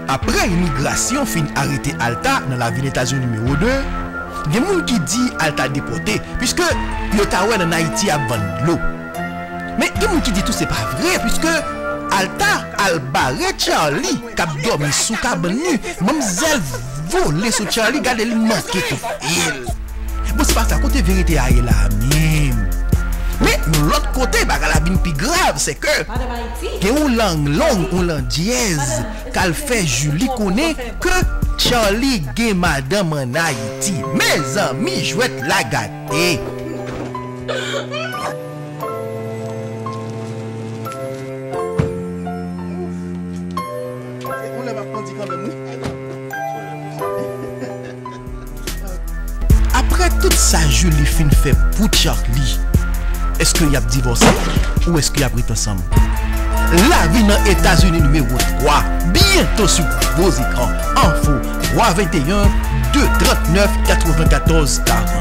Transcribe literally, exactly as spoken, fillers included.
Apre imigrasyon fin arete Alta nan lavil Etazini nimewo de, gen moun ki di Alta depòte, piske yo ta wè l ann Ayiti ap vann dlo. Men gen moun ki di tou se pa vre, piske Alta al bare Charlie k ap dòmi sou kabann li. Manmzèl vole sou Charlie, gade li manke tout vil. Bon, se pa sa, kote verite a ye la menm? Men yon lòt kote, bagay la vin pi grav, se ke gen yon lang long, yon lang dyèz k al fè Julie konnen ke Charlie gen madanm ann Ayiti. Mezanmi, jwèt la gate. Apre tout sa Julie fin fè pou Charlie, èske y ap divòse ou èske y ap ret ansanm? Lavi nan Etazini nimewo twa, byento sou gwo zekran. Enfo, twa venteyen, de trannèf, katrevenkatòz karant.